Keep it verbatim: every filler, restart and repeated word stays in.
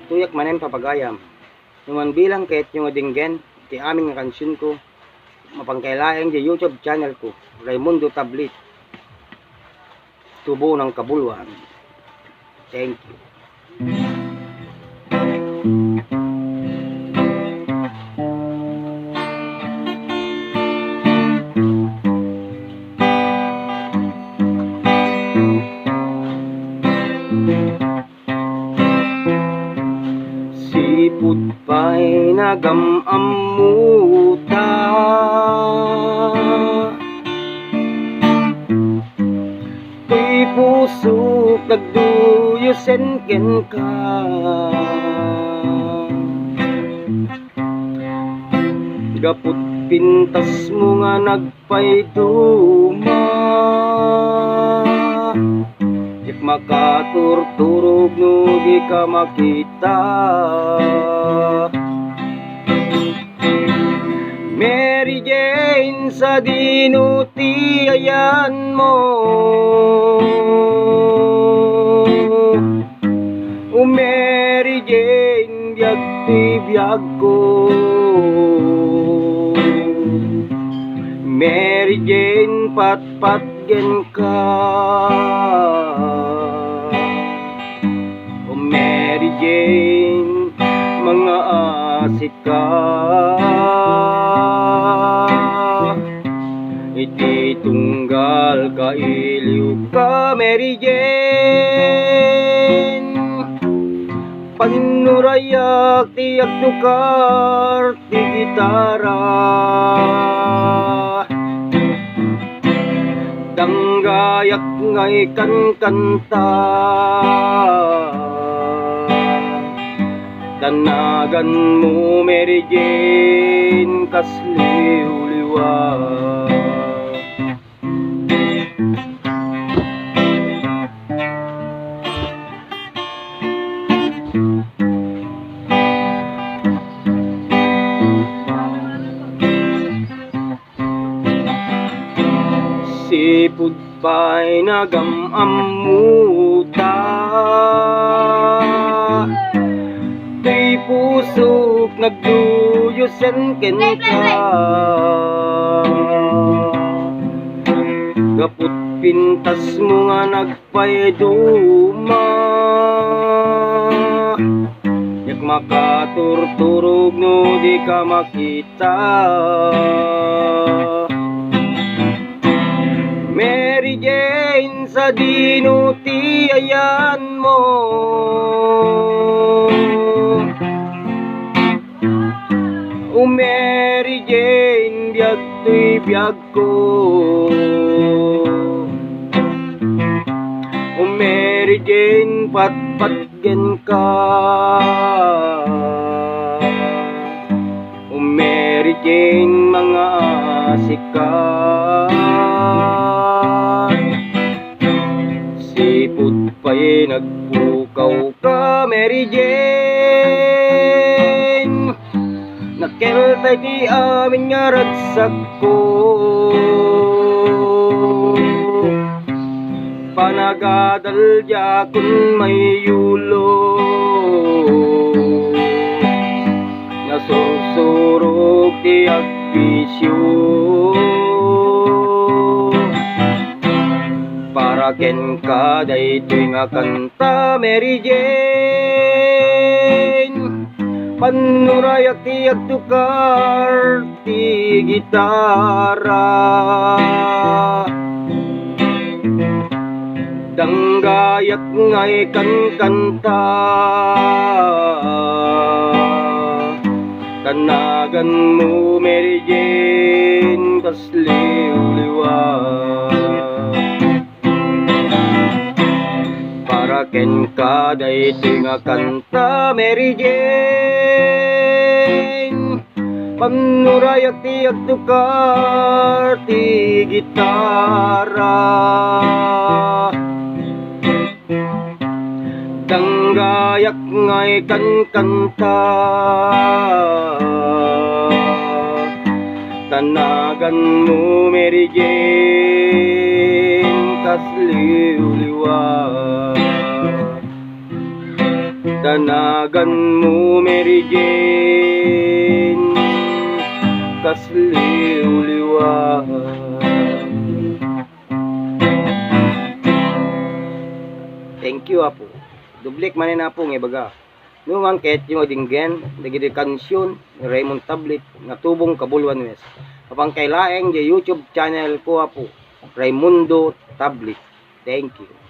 Tuyak manen, papagayam. No man bilang kayatyo nga denggen ti amin nga kansionko, mapangkailaeng di YouTube channel ko, Raymundo Tablet, Tubo ng Kabuluhan. Thank you. Sipud pay nagam-ammuta, toy pusok nagduyosen kenka. Gapud pintasmo nga nagpayduma, diak makaturturog no dika makita. Mary Jane, sadino ti ayanmo? O Mary Jane, biag ti biagko. Mary Jane, patpat kenka. O Mary Jane, mangaasika. Iti tunggal kailiwka, Mary Jane, pannurayak ti agtukar ti gitara. Danggayak nga ikankanta. Danaganmo, Mary Jane, kas liwliwa. Sipud pay nagam-ammuta, ti pusok nagduyosen kenka. Gapud pintasmo nga nagpayduma, diak makaturturog no dika makita. Mary Jane, sadino ti ayanmo? O Mary Jane, biag toy biagko. O Mary Jane, patpat kenka. O Mary Jane, mangaasika. Sipud pay nagpukawka, Mary Jane, nakeltay ti amin nga ragsakko. Panagadal diakon mayulo, nasursurog ti agbisio. Para kenka daytoy nga kanta, Mary Jane. Pannurayak ti agtukar ti gitara. Danggayak nga ikankanta. Danaganmo, Mary Jane, kas liwliwa. Para kenka daytoy nga kanta, Mary Jane. Pannurayak ti agtukar ti gitara. Danggayak nga ikankanta. Danaganmo, Mary Jane, kas liwliwa. Danagan mo, Mary Jane, kas liwliwa. Thank you, Apo. Dublik manen, Apo, nga ibaga. Numan kayatyo nga denggen dagiti kansion ni Raymond Tablet nga Tubong Cabuluan West, mapan kay laeng diay YouTube channel ko, Apo, Raymundo Tablet. Thank you.